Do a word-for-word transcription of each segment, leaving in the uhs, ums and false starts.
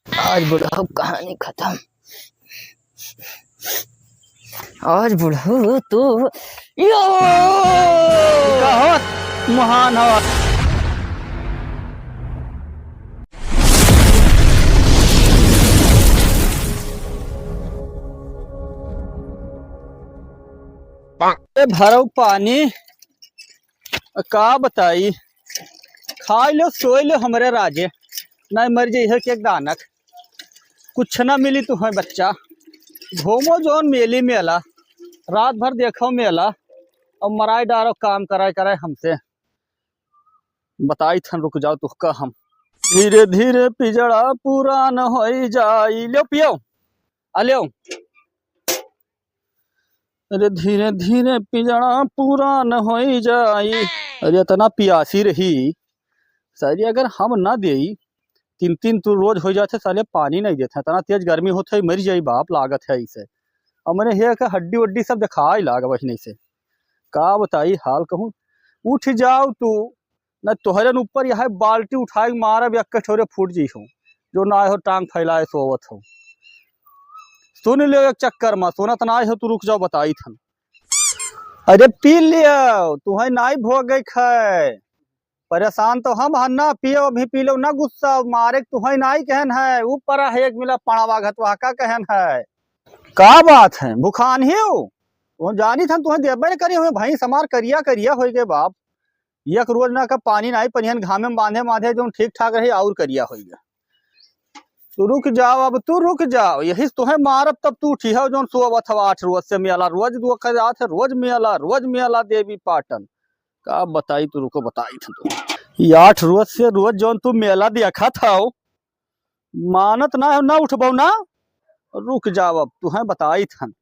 आज बुढ़ऊ कहानी खतम। आज बुढ़ऊ तो यो कहत महान हवा। ए भरऊ पानी, का बताई, खाइ लो सोइ लो हमरे राजे, नाहीं मरि जइहो एक दानक। कुछ ना मिली तुहैं बच्चा, घूमो जौन मेली मेला, रात भर देखो मेला, अउर मराइ डारो काम कराए कराए हमसे। बताइथन, रुक जाओ तुहका हम। धीरे धीरे पिजड़ा पुरान होइ जाई। ल्यो पियो, आ ल्यो। अरे धीरे धीरे पिजड़ा पुरान होइ जाई। अरे इतना पियासी रही, सारे अगर हम ना देई, तीन तीन तो रोज होइ जात है, साले पानी नाहीं देत है, इतना तेज गर्मी होत है, मरि जाई बाप, लागत है इसे। अउर मने हे के हड्डी वड्डी सब देखाइ लाग वही नहीं से। का बताई हाल कहूँ, उठ जाओ तू, न तोहरे न ऊपर यह बाल्टी उठाइ के मारब, एक कठोरे फूट जइहो, जो नाहीं हो टांग फैलाए सोवत हो। सुन ल्यो एक चक्कर मा, सुनत नाहीं हो तू, रुक जाओ बताइथन। अरे पी ल्यो, तुहैं नाहीं भोगे क है, परेशान तो हम हन ना, पियो अभी पी लो ना, गुस्सा मारे क तुहैं नाहीं कहन है, ऊपर है एक मिला पड़ावा घतवा का कहन है। का बात है, भुखान ही हो? वो जानिथन तुहैं देबे न करी, हुए भैंस हमार करिया करिया होइ गए बाप। एक रोज ना का पानी नाहीं पनिहन, घामे में बांधे बांधे जौन ठीक ठाक रही, अउर करिया होइ गए। तू रुक जाओ, अब तू रुक जाओ, यही से तुहैं मारब तब तू उठिहो, जौन सोवत हवा आठ रोज से मेला, रोज दुआ कर जात है, रोज मेला, रोज मेला देवी पाटन। का बताई तू, रुको बताइथन तू। ये आठ रोज से रोज जौन तू मेला देखत हौ, मानत ना हो, ना उठबो ना, रुक जाओ अब तुहैं बताइथन।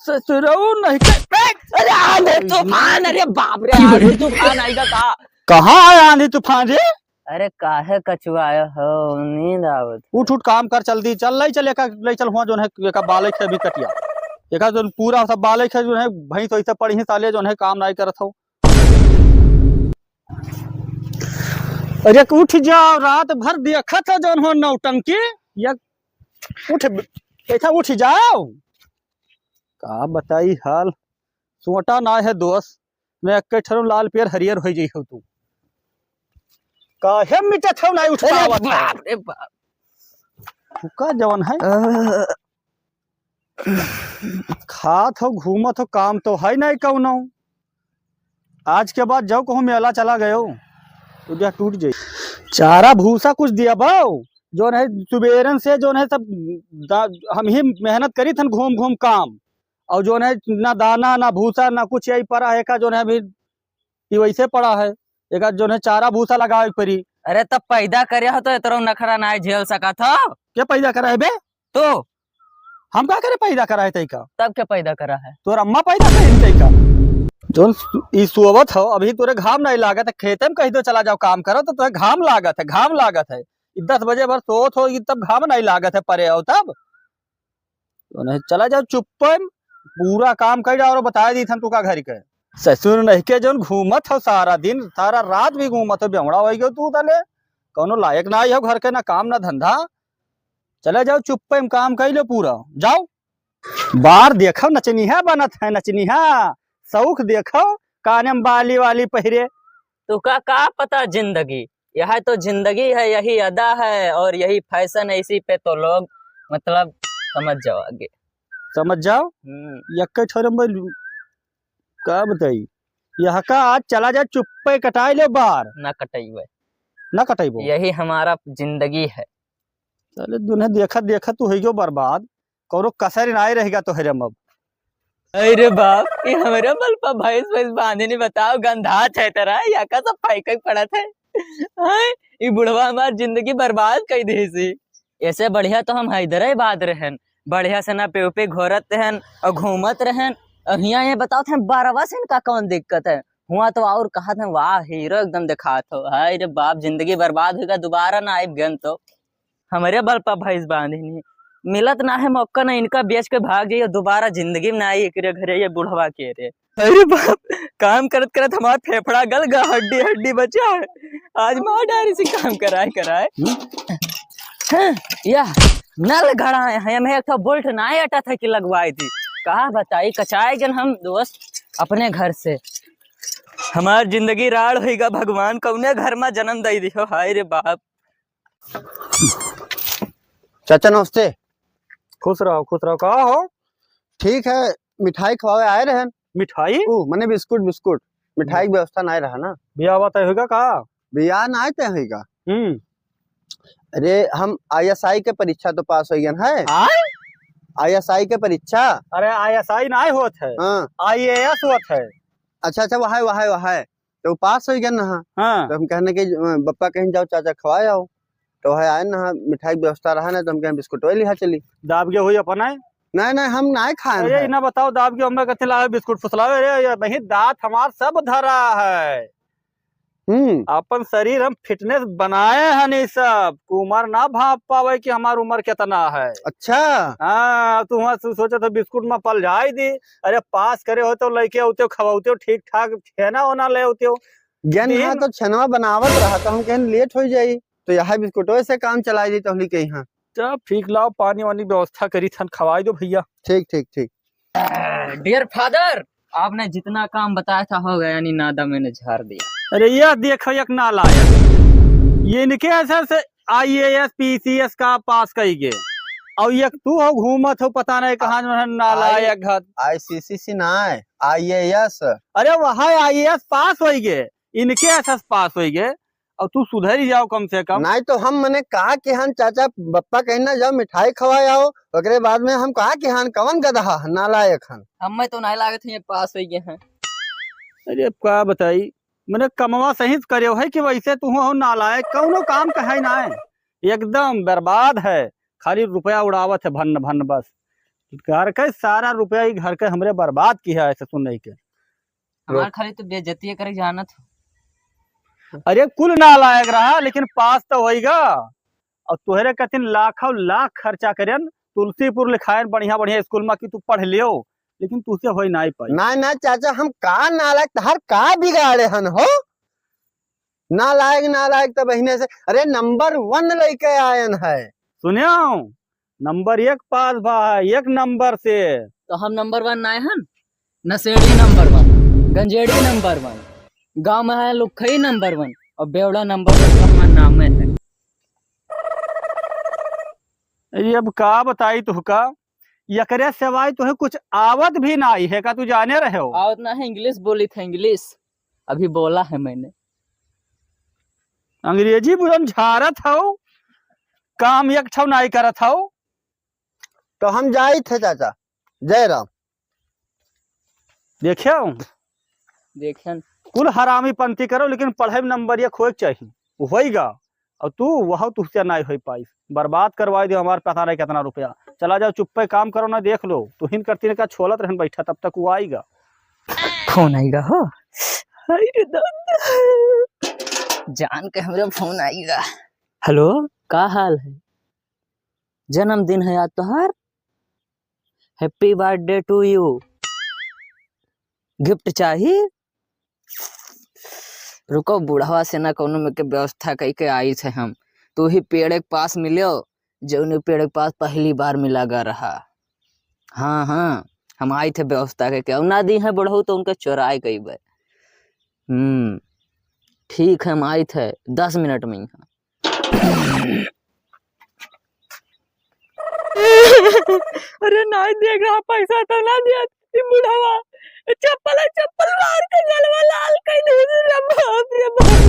ससुरऊ नहीं के-, अरे आंधी तूफान, अरे बाप रे, आंधी तूफान आइगा का? कहाँ है आंधी तूफान रे? अरे काहे कचुआए हो, नींद आवत। उठ उठ काम कर, चल दी, चल लइ चल, एका लइ चल हुआ जौन है, एका बालक है अभी कटिया, एका जौन पूरा सब बालक है जौन है, भैंस वैसे पड़ी है साले जौन है काम नाहीं करत हो। अरे उठ जाओ, रात भर देखत हो जौन हो नौटंकी, या उठ, ऐसा उठ जाओ। का बताई हाल, सोटा ना है दोस्त, मैं एक ठरम लाल पियर हरियर होइ जइहो तू। काहे मिटत हो, नाहीं उठ अरे पावत हो? बाप रे बाप। फुका जवन है। अ, खात हो, घूमत हो, काम तो है नाहीं कौनो। आज के बाद जाओ कहूँ मेला चला गयो, तो देह टूट जाई। चारा भूसा कुछ दिया बाओ, जौन है सुबेरन से जौन है सब दा-, हम ही मेहनत करीथन घूम घूम काम, अउर जौन है ना दाना, ना भूसा, ना कुछ यही पड़ा है का, जौन है अभी ये वैसे पड़ा है, एका जौन है चारा भूसा लगावे के पड़ी। अरे तब पैदा करे हो तो इतरो नखरा नाहीं झेल सकत हो। के पैदा करा है बे? तो हम का करे पैदा करा है तैका? तब के पैदा करा है? तोर अम्मा पैदा करी तैका? जौन सु-, ई सोवत हो, अभी तोरे घाम नाहीं लागत है, खेते में कहि दो चला जाओ काम करो, तो तोहे घाम लागत है, घाम लागत है। ई दस बजे भर सोवत हो, ई तब घाम नाहीं लागत है, परे हो तब। तो नहीं, चला जाओ चुप्पे, पूरा काम कइ डारो, बताइ दीथन तुका घर के। ससुर नहीं के जौन घूमत हो सारा दिन, सारा रात भी घूमत हो, बेवड़ा होइ गयो तू तले, कौनो लायक नाहीं हो घर के, ना काम ना धंधा। चले जाओ चुप्पे में काम कइ लो पूरा, जाओ। बार देखो नचनिहा बनत है, नचनिहा, शौक देखो, काने में बाली वाली पहिरे। तुका का पता जिंदगी, यह तो जिंदगी है, यही अदा है और यही फैशन है, इसी पे तो लोग मतलब समझ जाओ आगे। समझ जाओ। हम्म। यक्के छोरे में बोल, का बताई, यह का आज चला जाए चुप्पे कटाई ले बार। ना कटइबे। ना कटइबो। यही हमारा जिंदगी है। चले दुन्हे देखत देखत तू होइगो बर्बाद। कौनो कसर नाहीं रहेगा तोहरे में अब। अरे बाप, ये हमरे बल पर भैंस वैंस बांधे नहीं, बताओ, गंधा छै तरह, या का सब फेंके पड़त है। हैं? ई बुढ़वा हमार जिंदगी बर्बाद कइ देसी। ऐसे बढ़िया तो हम हैदराबाद रहन, बढ़िया से ना पेव पे घोरत रहन और घूमत रहन, और हियाँ ये बताओ थे बरवा से इनका कौन दिक्कत है? हुआ तो और कहत हैं, "वाह, हीरो एकदम दिखात हो।" हाय रे बाप, जिंदगी बर्बाद होइगा, दोबारा ना आइब गन तो। हमरे बल पर भैंस बांधिन ही। मिलत ना है मौका, ना इनका बेच के भाग जाइए, दोबारा जिंदगी में ना आई एकरे घरे, ये बुढ़वा के रे। अरे बाप, काम करत करत हमार फेफड़ा गल गा, हड्डी हड्डी बचा है। आज मार डारी से काम कराए कराए। हम्म? हं, यह नल गड़ाए हैं, एमे एक ठो बोल्ट नाहीं अटत है कि लगवाइ दी। का बताई, कचाए गन हम दोस्त अपने घर से। हमार जिंदगी राड़ होइगा, भगवान कउने घर मा जनम दइ दिहो, हाय रे बाप। चाचा नमस्ते। खुश रहो, खुश रहो। का हो? ठीक है, मिठाई खवावे आए रहन। मिठाई? ओ, मने बिस्कुट, बिस्कुट। मिठाई के व्यवस्था नाहीं रहा ना। बियाह बात होइगा का? बियाह नाहीं तय होइगा। हम्म। अरे, हम आईएसआई के परीक्षा तो पास होइ गए हैं। आय? आईएसआई के परीक्षा। अरे, आईएसआई नाहीं होत है। हाँ। आईएएस होत है। अच्छा, अच्छा, वह है, वह है, वह है। तो उ पास होइ गए ना। हाँ। तो हम कहने कि, अ, बप्पा कहिन जाओ चाचा खवाए आओ। तो है आए ना, मिठाई के व्यवस्था रहा ना, तो हम कहेन बिस्कुट वही लिहा चली। दाब के हुई अपन है? नहीं, नहीं, हम नाहीं खाए अरे, हैं। इना बताओ, दाब के हमें कथी लावे बिस्कुट फुसलावे रे, ये बही दांत हमार सब धरा है। हम्म। अपन शरीर हम फिटनेस बनाए हैं नहीं सब, कुमार ना भाप पावे कि हमार उम्र कितना है। अच्छा। हाँ, तू वहाँ सो-, सोचे तो बिस्कुट में पल जाए दी। अरे, पास करे हो तो लइके आउते हो, खवाउते हो, ठीक ठाक छेना ओना ले आउते हो। गेन दिन हाँ तो छेनवा बनावत रहा, तो हम कहेन लेट होइ जाई, तो यह बिस्कुटवे से काम चलाइ दी तोहनी के यहाँ। चल ठीक, लाओ पानी वानी व्यवस्था करी थन, खवाई दो भइया। ठीक, ठीक, ठीक। Dear father, आपने जितना काम बताया था हो गया, यानी नादा मैंने झाड़ दिया। अरे यह देखो एक नालायक, ये इनके असर से आईएएस पीसीएस का पास कई गे, और ये तू हो घूमत हो पता नहीं कहाँ जो है नालायक घर। आईसीसीसी ना है, आईएएस। अरे वह आईएएस पास होइ गे, इनके असर पास होइ गे, और तू सुधरी जाओ कम से कम। नाहीं तो हम मने कहा कि हन चाचा बप्पा कहिन ना जाओ मिठाई खवाए आओ, ओकरे बाद में हम कहा कि हन कवन गदहा ह, नालायक हन। हमें तो नाहीं लागत है ये पास होइ गए हैं। अरे अब का बताई, मने कमवा सही से करे है कि वैसे तू हो नालायक, कौनो काम कहे ना है, एकदम बर्बाद है, खाली रुपया उड़ावत है भन्न भन्न बस। घर के सारा रुपया ही घर के हमरे बर्बाद किया है, ऐसे सुन नहीं के। हमार खाली तो बेइज्जती करे जानत हो। अरे कुल नालायक रहा, लेकिन पास तो होइगा। और तोहरे कथिन लाखों लाख खर्चा करेन, तुलसीपुर लिखाएन बढ़िया बढ़िया स्कूल में कि तू पढ़ लियो, लेकिन तुझसे होई नाई पाई। नाई, नाई चाचा, हम का नालायक, तहार का बिगाड़े हन हो? नालायक, नालायक तो बहिने से, अरे नंबर वन लइके आयन है। सुनियो, नंबर एक पास बा, एक नंबर से। तो हम नंबर वन नाय हन? नशेड़ी नंबर वन, गंजेड़ी नंबर वन, गाँव में है लुखई नंबर वन और बेवड़ा नंबर वन का हमार नामे है। अरे अब का बताई तुहका, एकरे सिवाय तुहे कुछ आवत भी नाई है का, तू जाने रहे हो? आवत ना है, इंग्लिश बोली थे, इंग्लिश अभी बोला है मैंने। अंग्रेजी बुरन झारत हौ, काम एक ठौ नाई करत हौ। तो हम जाई थे चाचा, जय राम। देखे हो? देखेन। कुल हरामी पंती करो, लेकिन पढ़े में नंबर एक होए के चाहिए, होइगा। और तू वह तुझसे नाई होई पाई, बर्बाद करवाई दे हमार पता नहीं कितना रुपया। चला जाओ, चुप्पे काम करो ना, देख लो, तू हिन करती ने का छोलत रहन बैठा, तब तक वो आइगा। फोन आइगा हो। हाय रे दादा, जान के हमरे फोन आइगा। हेलो, का हाल है? जन्मदिन है आज तोहार, happy birthday to you। गिफ्ट चाही? रुको, बुढ़वा से ना कौनो में के व्यवस्था कई के आई थे हम। तू ही पेड़ के पास मिलो, जौन पेड़ के पास पहली बार मिला गा रहा। हाँ, हाँ, हम आई थे व्यवस्था कई के। अब ना दी है बुढ़ऊ तो उनके चोराए गई बे। हम्म, ठीक है, हम आई थे दस मिनट में यहाँ। अरे नाई देख रहा, पैसा तो ना दिया। ई बुढ़वा चप्पल, चप्पल मार के गलवा लाल कर दे रे बाप रे बाप।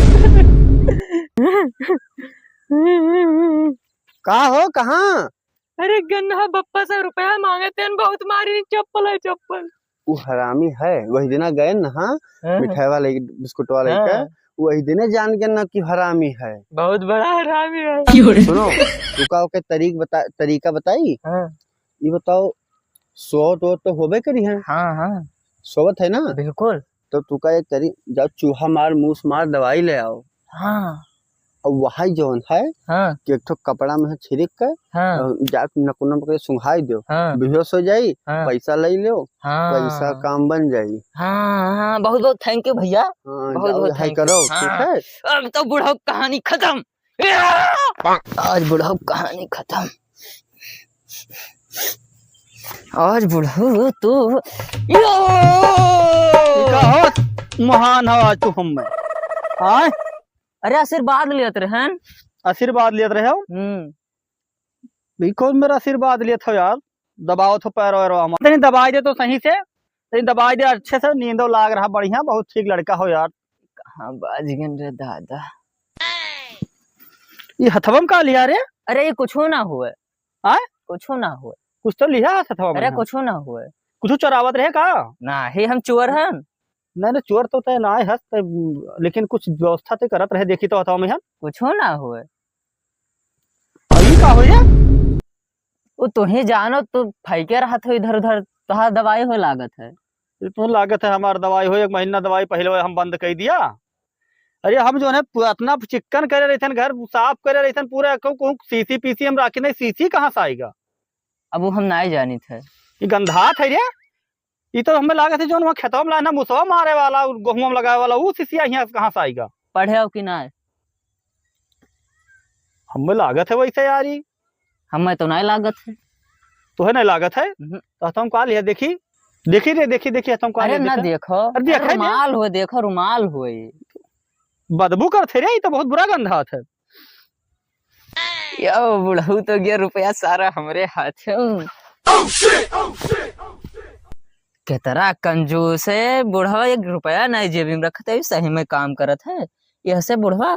का हो, कहाँ? अरे गन्ना बप्पा से रुपया मांगे तेन बहुत मारी चप्पल है चप्पल। उ हरामी है, वही दिना गए न, हाँ, हाँ, हाँ। मिठाई वाले, बिस्कुट वाले हाँ। के, वही दिने जान गए न कि हरामी है। बहुत बड़ा हरामी है। सुनो, तुका ओके तरीक बता, तरीका बताई? हाँ। ये बताओ, सोवत वोवत तो होबे करी है? हाँ, हाँ। सोवत है ना? बिल्कुल। तो तुका एक तरी, जाओ चूहा मार, मूस मार, दवाई ले आओ। हाँ। और वही जौन है हाँ। कि एक ठो कपड़ा में छिड़क के हाँ। और जाके नकुना पकड़ के सुंघाई दो। हाँ। बेहोश हो जाई, हाँ। पैसा ले लो, हाँ। पैसा काम बन जाई। हाँ, हाँ, बहुत बहुत thank you भैया। हाँ, बहुत जाओ, बहुत हाय thank you। करो, ठीक हाँ। है? अब तो बुढ़ऊ कहानी खत्म। आज बुढ़ऊ कहानी खतम। आज बुढ़ऊ तो यो! ई का हो? महान हो आज तू हम्मे। आय? अरे आशीर्वाद लेत रहन। आशीर्वाद लेत रहे हो? हम्म। ई कौन मेरा आशीर्वाद लेत हो यार? दबावत हो पैर वैर हमार। तनी दबाई दे तो सही से, तनी दबाई दे अच्छे से, नींदो लाग रहा बढ़िया, बहुत ठीक लड़का हो यार। कहाँ बाज गन रे दादा? ये हथवा में का लिया रे? अरे ये कुछो ना हुए। आय? कुछो ना हुए। कुछ तो लिया है हथवा में अरे हम। कुछो ना हुए। कुछो चोरावत रहे का? ना, हे हम चोर हन। नहीं, नहीं, चोर तो तय ना है, हस, तय, लेकिन कुछ व्यवस्था तय करत रहे, देखी तो हथवा में हम। कुछो ना हुए। और ये का हो ये? वो तुही जानो, तू फेंके रहत हो इधर उधर, तोहार दवाई हो लागत है। ये तो लागत है हमार दवाई हो, एक महीना दवाई पहले हम बंद कर दिया। अरे हम जो है पु-, इतना चिक्कन करे रहतन, घर साफ करे रहतन, पूरा कहूँ, कहूँ सीसी पीसी हम राखी नहीं, सीसी कहाँ से आएगा? अब वो हम नाई जानित है। ये गंधात है रे, ये तो हमें लागत है जो वहाँ खेतवा में लाना मुसवा मारे वाला, गेहूं में लगावे वाला, वो सीसिया यहाँ से कहाँ से आएगा? पढ़े हो कि ना? हमें लागत है वैसे यार, ये हमें तो नहीं लागत है। तोहे नहीं लागत है? हम्म। तो तुम का लिया देखी, देखी रे, देखी, देखी, तुम का अरे लिया ना देखा? देखो, अरे देखा अरे है ना? रुमाल हो, देखो रुमाल हो ये। बदबू करत है रे, ये तो बहुत बुरा गंधात है। यो बुढ़ऊ तो गया रुपया सारा हमरे हाथ। केतरा कंजूस है बुढ़वा, एक रुपया नहीं जेबी में रखत है, सही में काम करत है। यह से बुढ़वा